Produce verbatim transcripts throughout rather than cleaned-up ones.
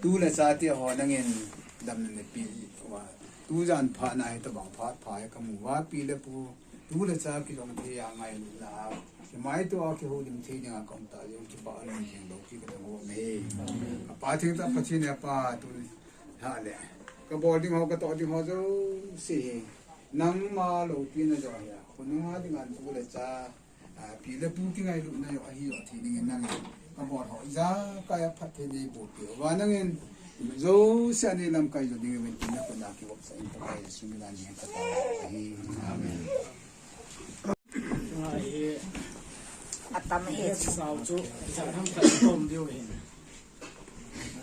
Tu le cha te ho nangin damna napeh uva. Tujan phat na hi tabang phat pha hi kamu uva, pi le pu. Tu le cha kilong thei a ngailutna a, kimaito a kihoulim thei dinga kaum ta jong, kipa a lungtheng loupi kathangvah e. Apa thengtah Pathen, Apa, tuni lha le kabol ding ho, katoh ding ho jouse hi nangma loupina jong ahi a, khonunga dinga tu le cha, a, pi le pu kingailutna jong ahi jong thei dingin nangin kabol ho ijakai a phatthei neiboh peh uva, nangin jouse a neilamkai jo dingin ven tin, nakona kivopsah in, Pakai Jesu mina nangin kataovu ahi. Amen. Tunga hi atam hi. Hetsau chu ijat ham khat kaum diu ahin.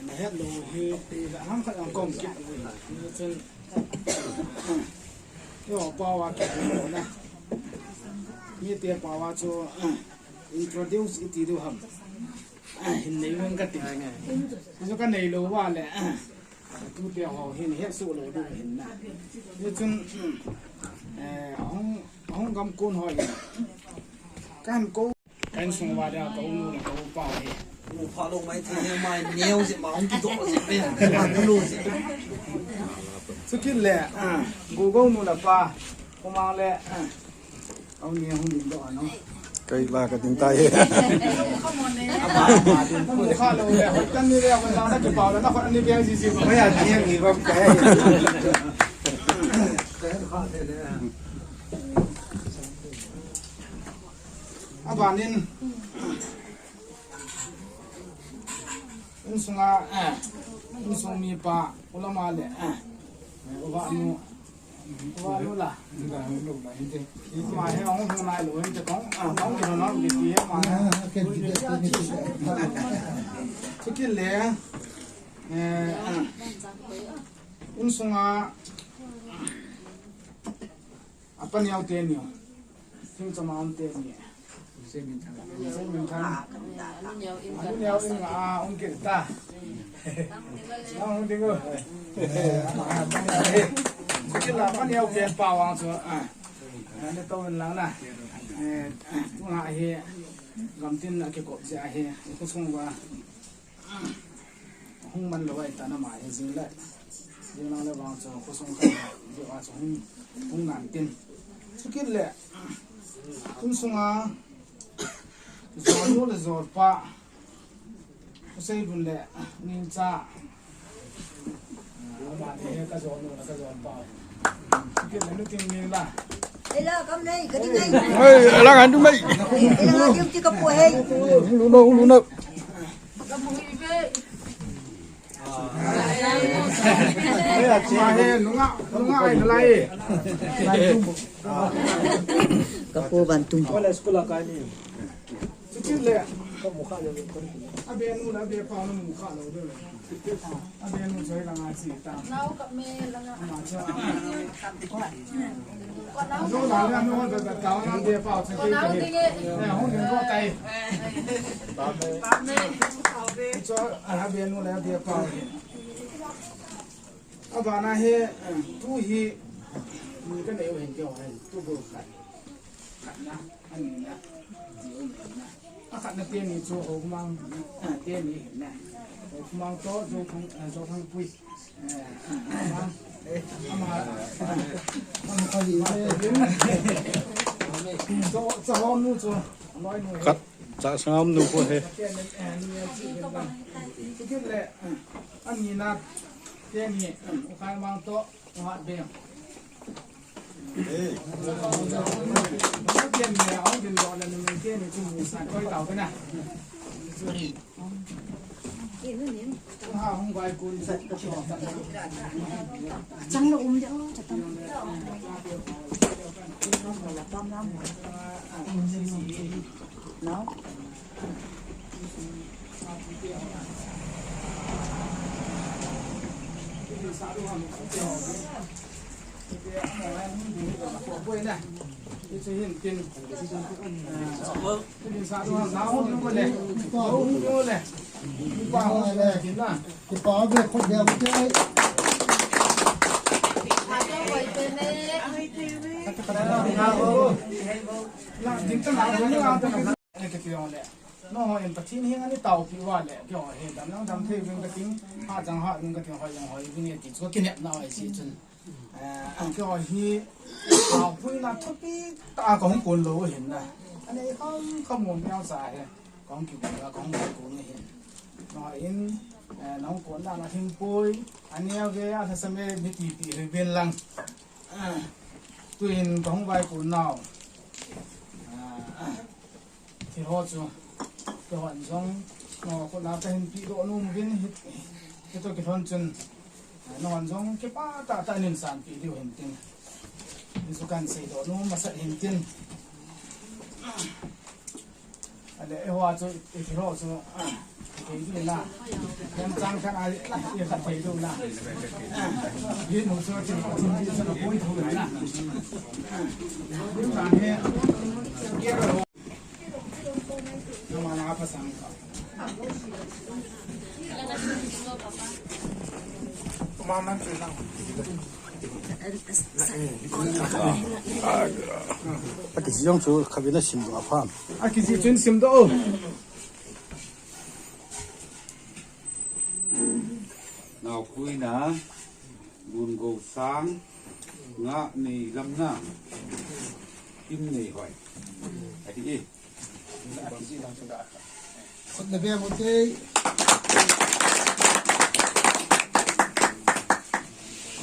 Nahet lou hi ijat ham khat kaum kit diu ahin. Hichun eiho pao a kit diu na. Mite pao a chu introduce iti diu ham. Hin nei uvin kati. Hichu kanei lou uva le tute ho hin hetsoh lou diu ahin na. Hichun, eh, ahung, ahung gam kon ho hin kahin kou, ka insung uva dia ka unu le ka upa hi. U pha lou mai thei, mai neo jep ma, hung kidoh jep e, ma neo jep. Chukit le, ah, Gogou nu le pa, Kumang le, ah, Aw, ni hung ding doh ano. Kei la ka ding tai. Ama, ama ding. Hung kha lou le, hoi tan ni le, hoi la na kipau le, na khut ani biang ji ji. Hoi a, ni ni bam kai. Abanin. Insunga, eh, insung mipa, u lama le, eh, u vanu. Wa lula. Ama hi hung hung nai lou hinte kong, ah, kong kino na biti ama hi. Chukit le, eh, ah, insunga, apa neo te neo. Thingchoma um teni. Seminthang. Seminthang. Anu neo in a um kit ta. Nang hung ding o. Kila pa neo pen pa vang chu. Ah. Ani to in lang na. Eh, tunga hi gamtin a kikop jeh ahi. Khosung uva hung man lou ahi tan ama hi jing le. Jing lang le vang chu khosung khat jeh a chu hung, hung nan tin. Chukit le, insunga jolnu le jolpa, Useibun le Ningcha. Ama ni he ka jolnu le ka jolpa. Chukit le nu ting ni la. Ela kam nei, ka ding nei. Hei, ala ngan du mai. Ela duty ka po hei. Lu no, lu no. Kapu bantung. Chukit le. Abenu la be pa no mu kha lo de. Abenu choi la nga chi ta. Nau ka me la nga. Ma cha. Zo la la no da da ta na be pa cha ke ke. Ne hung den ko tai. Cho a be nu la be pa. Abana hi tu hi ni ka nei u hin ke o hin tu bu khat. Khatna, anina, ti um hinna. Akhatna teni chu Houmang, ah, teni hinna. Houmang to Zophang, ah, Zophangpui. Eh, ama, ama, Zo, Chahom nu chu, noi nu. Khat, Chasangam nu ko he. Teni, eh, ni, eh, chi hinna. Chukit le, eh, anina, teni, eh, Ukhaimang to. Chang lo um de o, chatam. Now. Nangho in Pathen henga nei taopi uva le, keiho hi damlang dam thei uvin kating, hachang ha uvin kating, hoi jong hoi uvin e ti chu kinepna ahi chun. Eh, keiho hi taopuina thupi tah a kahung kon lou ahin na. Anei kham kham mun neocha hi kahung kikon a, kahung kikon ahin. Nangho in, eh, nahung kon dan a hinkho, aneo ve, alhasam e, mi tipi hi ven lang. Ah, tuin kahung vaikon nau. Ah, thil ho chu, keihon jong, nangho khut a kahin pedoh nom uvin, hi, hitoh kilhon chun, ah, nangho jong kipah tah tah in sanpeh diu hin tin. Hichu kahin seidoh nom masat hin tin. Ale, eiho a chu, i thil ho chu, ah, thei diu na. Kan chang kan a, i khat thei diu na. Ah, hi nu chu, chu, chu, chu, chu, poi thu na. Ah, hi kan he, na ma na pa sang ka. Ma man chu na. Akijih jong chu khatvei na simdoh a pha. Akijih chun simdoh o. Naopuina, Lungou Sang, Ngahneilam na, Kimneihoi. Ahi e. Khut na be mo te.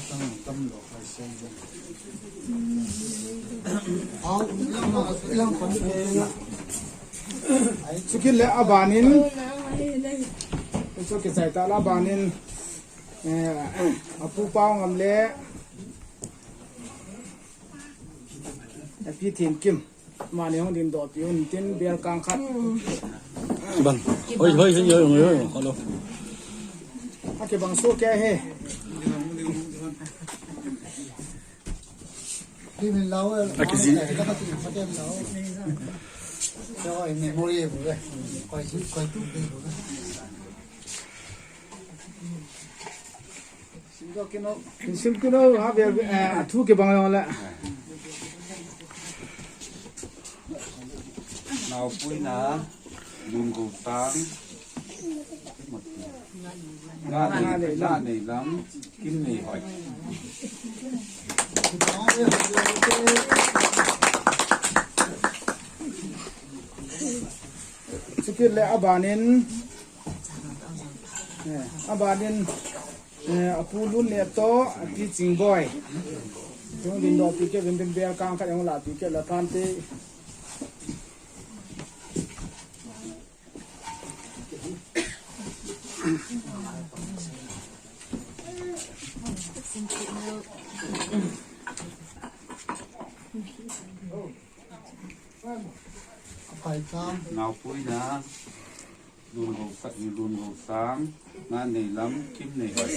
Tam, tam lo, khai sen den. Au, ilang ma, ilang kon ni ko te na. Chukit le abanin. Chu kichai tah le abanin. Eh, apu Paongam le. Api Thenkim. Amani hung dingdoh peh un tin bel kang khat. Kibang. Hoi, hoi, hoi, hoi, hoi, hoi. Hello. Akibang soh kei e. Akijih. Hoi, memory bu le. Koi tu, koi tu. Sim kit o, ha, ve, eh, athu kibang jong le. Naopuina, Lungou Sang, Ngahneilam, Kimneihoi. Chukit le abanin, eh, abanin, Eh, apu Lunne toh, api Chingboi. Hung dingdoh peh kit uvin tin bel kang khat hung la peh kit le phante. Naopuina. Lungou Sang, Lungou Sang, Ngahneilam, Kimneihoi.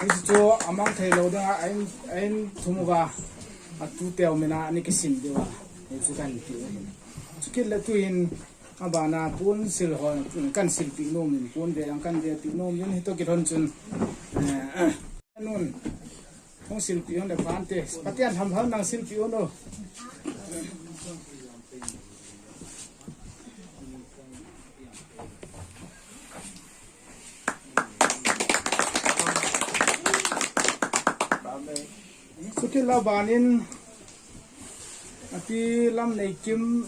Hichu amang thei lou ding a, ahin, ahin thum uva, atu teu mina ani kisim diu a. Hichu kan ti. Chukit le tuin, abana pon sil ho, kan silpeh nom in, pon ve ang kan vepeh nom in, hitoh kilhon chun. Eh, eh. Nun. Hung silpeh un le phante. Pathen hamhal nang silpeh un o. Chukit le abanin Api Lamneikim,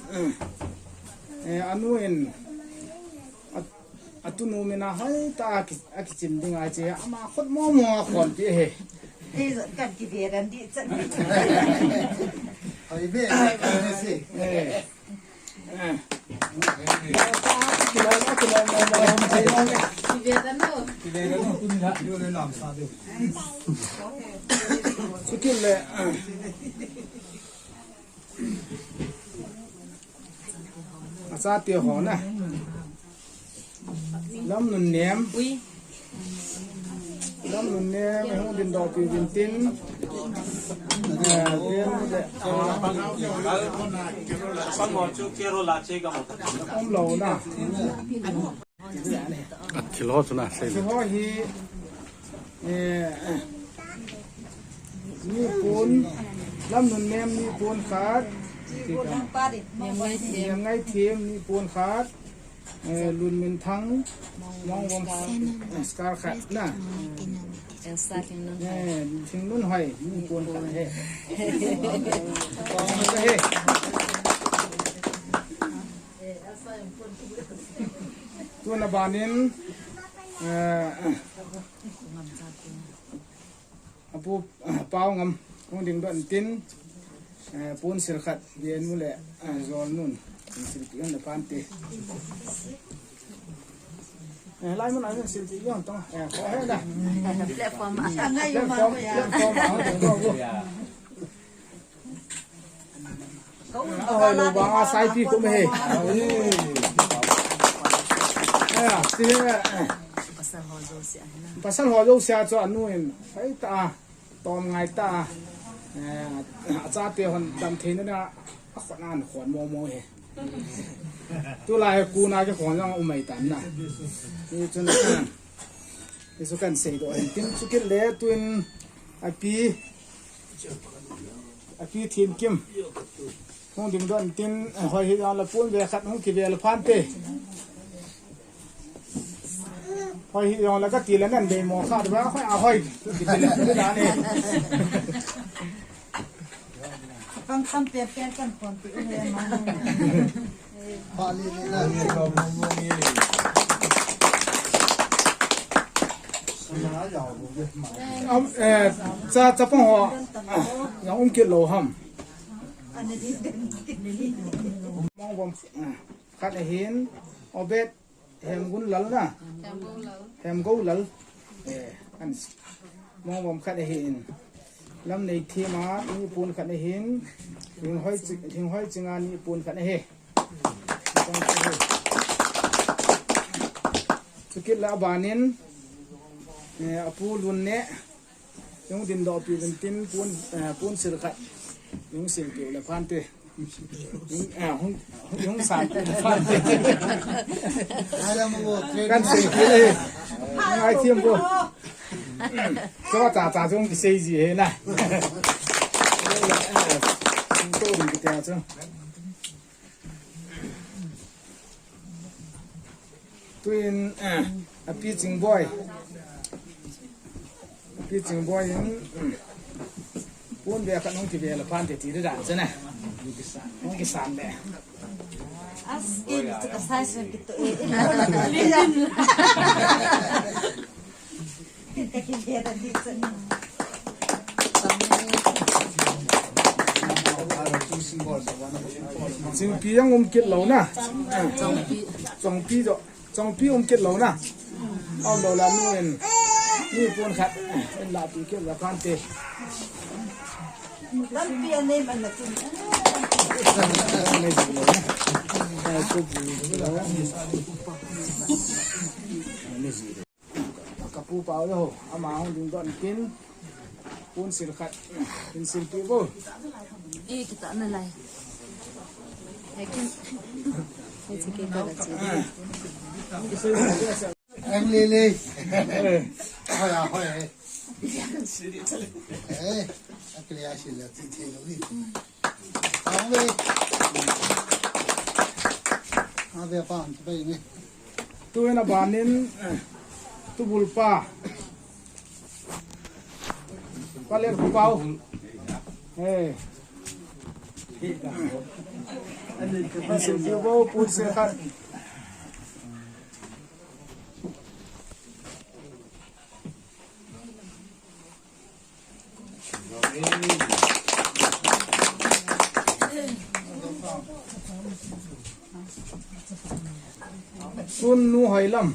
eh, anu in, a, atunu mina hoitah a ki, akichim ding ahi che, ama khut momo a khon ti ahi. Ei, kan kive dan di chan. Hoi ve, kan se. Eh. Eh. Kive dan o. Kive dan o. Chukit le. Achate ho na. Lamnunnem. Lamnunnem, hung dingdoh peh uvin tin. Eh, ven le. Umlou na. Athil ho chu na, sei. Athil ho hi, eh, mi pon, Lamnunnem mi pon khat, Niamngaithem ni pon khat, eh, Lunminthang, Mongvom, eh, scar khat na. Elsa Thingnunhoi. Eh, Thingnunhoi ni pon khat he. Pon khat he. Tuna banin, eh, Apu, ah, Paongam, hung dingdoh intin, eh, pon sil khat, Venu le, ah, Jolnun, silpeh un le phante. Eh, lai mun a silpeh un tong, eh, ko he da. Platform a. Platform, platform a, hung dingdoh. Ahoi lou vang a saipi kum ahi. Aya, ti he, eh. Pasal ho jouse a chu anu in, hoi ta a, tom ngai ta a. Eh, achate hon damtheina a, akhon a akhon momo ahi. Tulai hi kona kikhon jong um ahitan na. Hichun, eh, hichu kahin seidoh ahin tin chukit le tuin api Api Themkim. Hung dingdoh intin, eh, hoi hih jongle pon ve khat hung kive le phante. Hoi hih jongle kati le nan dei mo kha ba, hoi a hoi. Kiti le, kiti le ni. Kang sam pen pen kan pon ti u he ma. Am, eh, cha, chapang ho, ah, jong um kit lou ham. Mongvom, eh, khat ahin, Obed Hemgunlal na. Hemgoulal. Eh, an Mongvom khat ahin. Lamneithem a, ni pon khat ahin. Thinghoi chi-, Thinghoi Chinga ni pon khat ahi. Chukit le abanin, eh, Apu Lunne, hung dingdoh peh intin pon, eh, pon sil khat, hung silpeh le phante. Hung, eh, hung, hung sanpeh le phante. Kan silpeh le. Ngaithem bou. Chua cha cha chu hung kisei ji ahi na. Hung to ding kiti a chu. Tuin, eh, Api Chingboi. Api Chingboi in, mm, pon ve khat hung kive le phante ti dan chu na. Hung kisan le. As, eh, tu ka sai sun kitu, eh. Chingpi jong um kit lou na. Chongpi. Chongpi jo. Chongpi um kit lou na. Aum lou le nu in. Ni pon khat. In lapi kit le phante. Lampi a nei man na tin. Nei ji lou na. Nei ji lou. Nei ji lou. Ka pu Pau le ho, ama hung dingdoh intin, pon sil khat, in silpeh bou. Eh, kita na lai. Hekin. Hekin ke kala chi. Ang lele. Hoya, hoya. Eh, akle asila ti ti lo ni. Ang le. Ave pa, ang pa ni. Tuin abanin, eh, tubulpa. Paler Pau. Eh. Silpeh bou, pon sil khat. Tun nu Hoilam.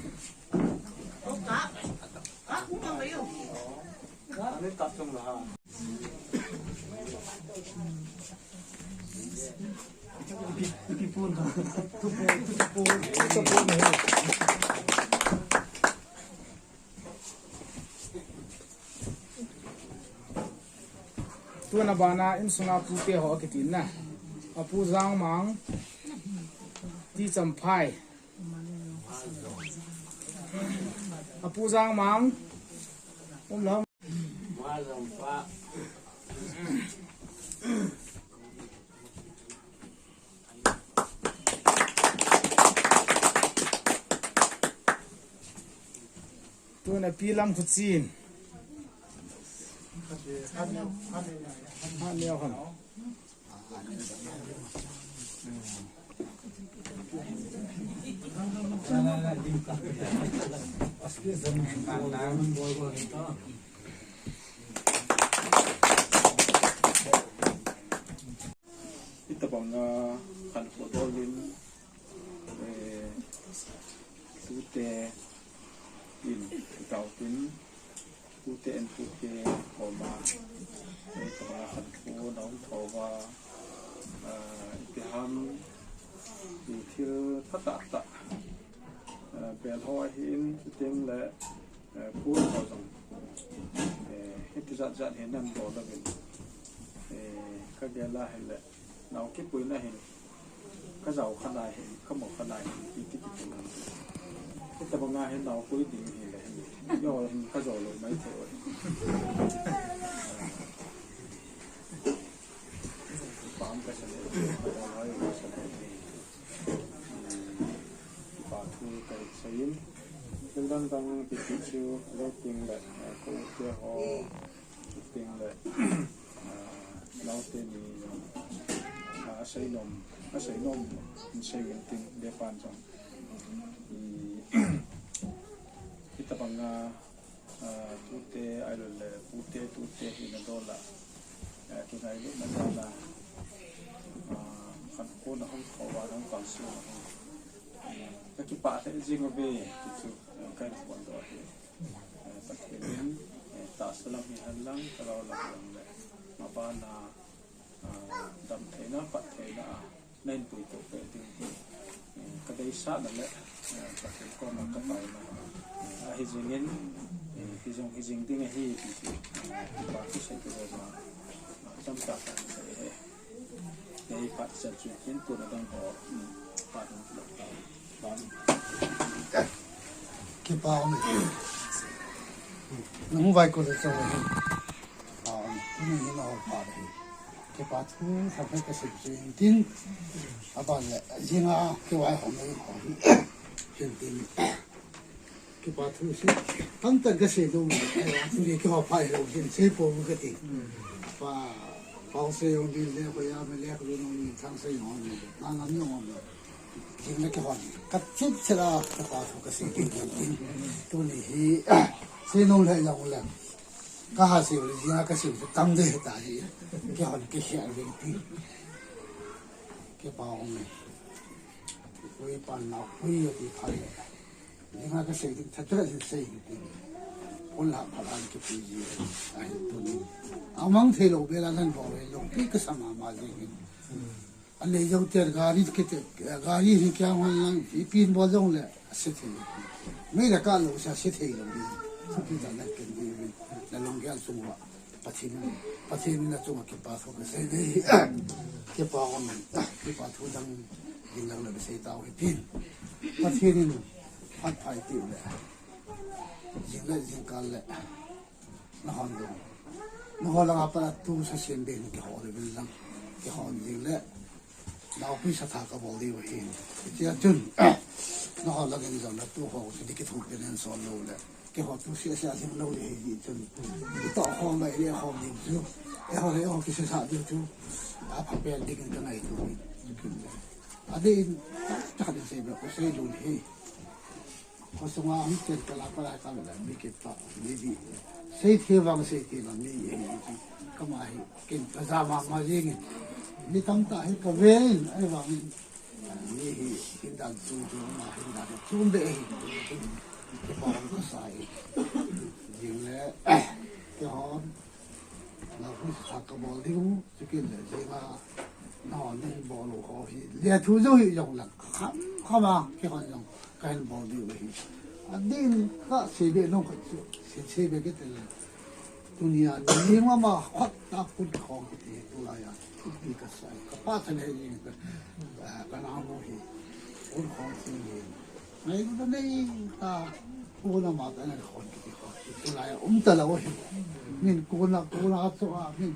Tuna bana insunga pute ho akitin na. Apu Jangmang, Ti Champhai. Apu Jangmang. Um lam. Tuna pi lam khu chin. Ha neo han. Hitabanga khankho dolin, eh, tute in, tute in, tute in, tute koma, eh, koma khankho na um thova, ah, ipi ham, i thil phatah tah, ah, bel ho ahin, chuteng le, eh, kun ho jong, eh, hiti jat jat hi nan bol uvin, eh, ka gel a hile, nao kipuina hin, ka jao kha lai hin, ka mo kha lai hin, iti kipuina hin. Hitabanga hin nao pui ding hile hin. Yo hin ka jao lou mai thei u hin. Pam ka sa le, ka jao lai ka sa le. Kipa thu ka sei in. Thil dang dang ti ti chu, le ting le, ko te ho. Chuteng le, ah, naote ni, ah, asei nom, asei nom, in sei in tin, le pan jong. I, hitabanga, ah, tute, ahilou le, pute, tute hi na dola. Ah, kinai le na dola. Ah, khankho na hung thova, hung kalsuan na hung. Ka kipah lheh jing uve, ti chu, ah, ka hin phongdoh ahi. Eh, Pathen in, eh, tahsa lam hi henlang, thagau lam hi henlang le, mabana, ah, damtheina, phattheina a, na hin puidoh peh ding hi, eh, ka deisahna le, eh, Pathen koma ka taona, eh, ahi jingin, eh, hijong, hijing ding ahi, ti chu, eh, kipa thu sei kit uva, ah, chomcha ka sei e. Kei phat chan chu kin tuna dang ho, um, phat um, phat um. Kipa um. Nang vai ko le chang. Ah, um, tuni hin ho phat hi. Kipa thu sa phe ka sip chu tin. Aban le, jinga kei vai ho mai ho. Tin tin. Kipa thu si. Tamtah ka sei lou. Tuni kei ho phai lou, sei po ka ti. Pa, pa sei jong din le, ko ya me le, ko jong din thang sei jong din. Na na ni jong din. Jing le kei ho. Ka chit se la, kipa thu ka sei din din. Tuni hi, sei nom le jong le. Ka ha sei le, jing ka sei tam de ta hi. Kei ho ke sei le ti. Kipa um. Koi pan na, koi ya ti phai. Jinga ka sei ding, thatah in sei ding. Pon la phalan kipui ji. Ahi tunin. Amang thei lou bela nan bol le lou. Pi ka sa mama jing in. Anei jong te gari kite, gari hi kya hon lang, pi pin bol jong le, se thei. Mei la ka lou sa se thei lou ni. Pi ta na ken ni. Na long gel sung wa. Pathen, Pathen in achunga kipa thu kasei ding. Kipa um, kipa thu dang, ding dang le sei tau hitin. Pathen in phat phai tiu le. Jing le jingkah le. Na hon dong. Na hon lang apa tu sa sien ben kihon le ben lang. Kihon jing le. Naopi satha kabol diu ahi. Hitia chun, nangho langin jong natu ho chu ding kithupi nen son lou le. Keiho tu sia sia jing lou le hi chun. Ito ho mai le ho ding chu. Eiho le eiho kisisa ding chu. Apha pen ding ka ngaito. Adeh in, takhat in sei be, ko sei lou le hi. Khosunga hung chen kala kala kala mi kipa, mi di. Seithei vang seithei vang mi, eh, kama hi, ken kaja mama jing. Mi tamtah hi kaven, ahivangin, mi hi, hindan chu chu, ma hindan chu be hi, kipa kasai. Jing le, kihon. Naopi satha kabol diu, chukit le jinga, nahon nahin bol u ho hi. Lethu jou hi jong lang, kham kham a, kihon jong, kahin bol diu hi. Adin ka sei be nung khat chu, sei sei be kit le. Tunia, ni mama, khat ta kun khong kiti, tulai a, ipi kasai, kapa sa le jing, eh, ka namu hi, kun khong si hi. Ngai ta nei ta, kuna ma ta nei khon kiti khon. Tulai um ta lou hi. Min kuna, kuna chu a, min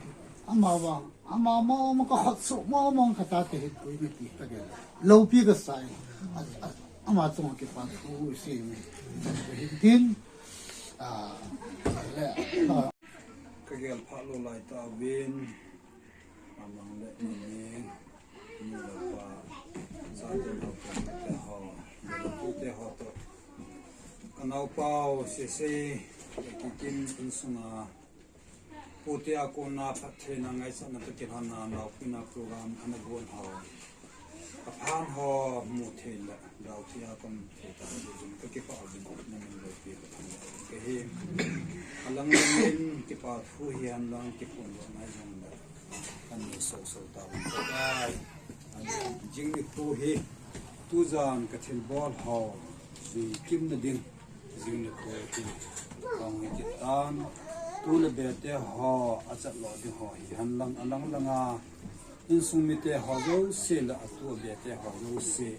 ama ba, ama ma ma ka khot su, ma ma ka ta te hin pui ni ti ka gel. Lou pi kasai. A, a, ama chung kipa thu si mi. Hin tin. Ka gel pha lo lai ta vin, amang le ni ni, ni le pa, sa te no ko te ho, le pu te ho to. Ka nau pau se se, le ki kin in sunga, pu te a ko na pha the na ngai sa na to ki hon na nau pi na program ana gon ho. Ka phan ho mu thei le, dau thei a kon thei ta, jin ka kipah a jin na min lo pi ka phan ka hi. A lang lang in kipa thu hi an lang kipun lo ngai jong le. Kan ni so so ta ka kai. An jing ni thu hi, tu jan ka thil bol ho, jui kim na ding. Jing ni kho ti, kong ni ti tan, tu le be te ho, a chat lo ding ho, hi han lang, a lang lang a, insung mi te ho jouse le a tu a be te ho jouse.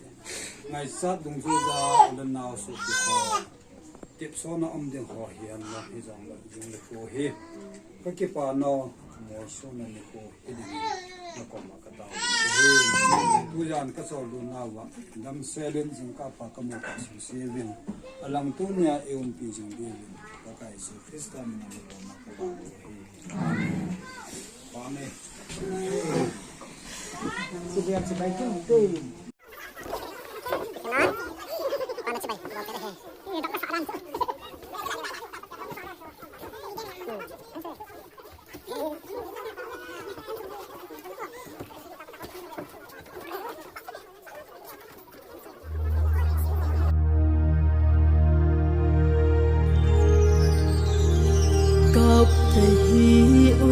Ngai chat dungjuiya, a le nau su ti ho, tip so na om ding ho, hi han lang, hi jong le, jing ni kho hi. Ka kipa no, mo su na ni kho. Tujan ka sol luna va, damsel in jingkah pha ka mu ka suse vin, a lang tunia e umpi jing diuvin, ka Pakai Jesu Christa min a mi ko ma ka ba hi. Amen. Kap tahi o,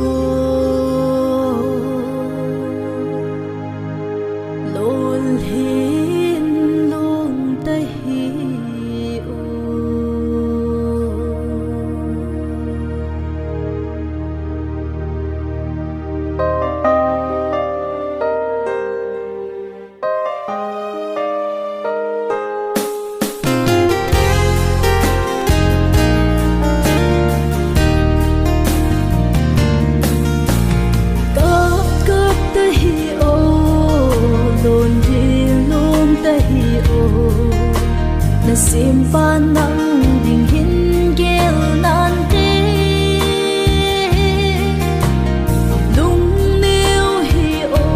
lolhin lung tahi o. Kap kap tahi o, lon dil lom tahi o. Na simpa nang ding hin gel nante. Lungmeo hi o,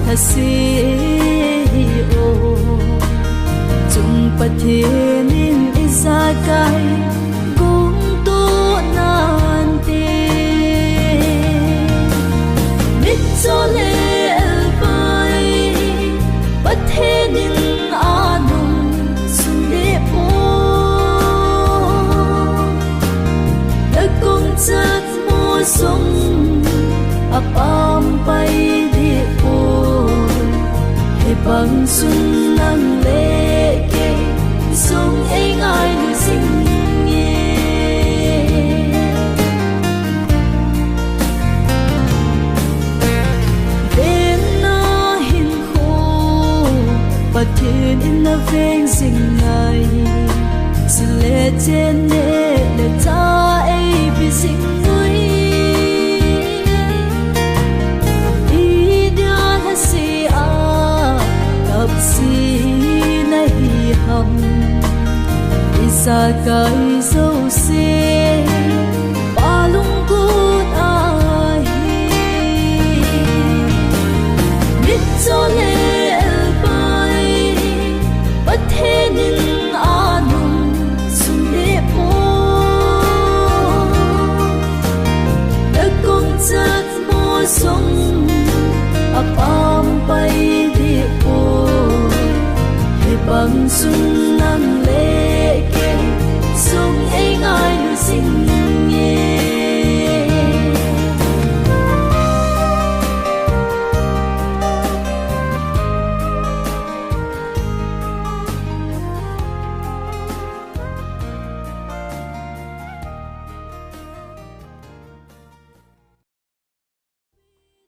thase hi o. Chung Pathen in ijakai gong to nante. Mitcho le elpai, Pathen in anung sung le po. Nakong chat mo sung apam pai di po. Hibang sun nang le kei sung ei ngai lu sing e. Venna hin Pathen in na veng jing nai, sile chen ne le cha ei bi jing nui. I dia lhase a kap si na hi ham, ijakai jouse. Palung kut ahi, mitcho le elpai, Pathen in anung sung le po. Nakong chat mo sung apam pai di po. Hibang sun nang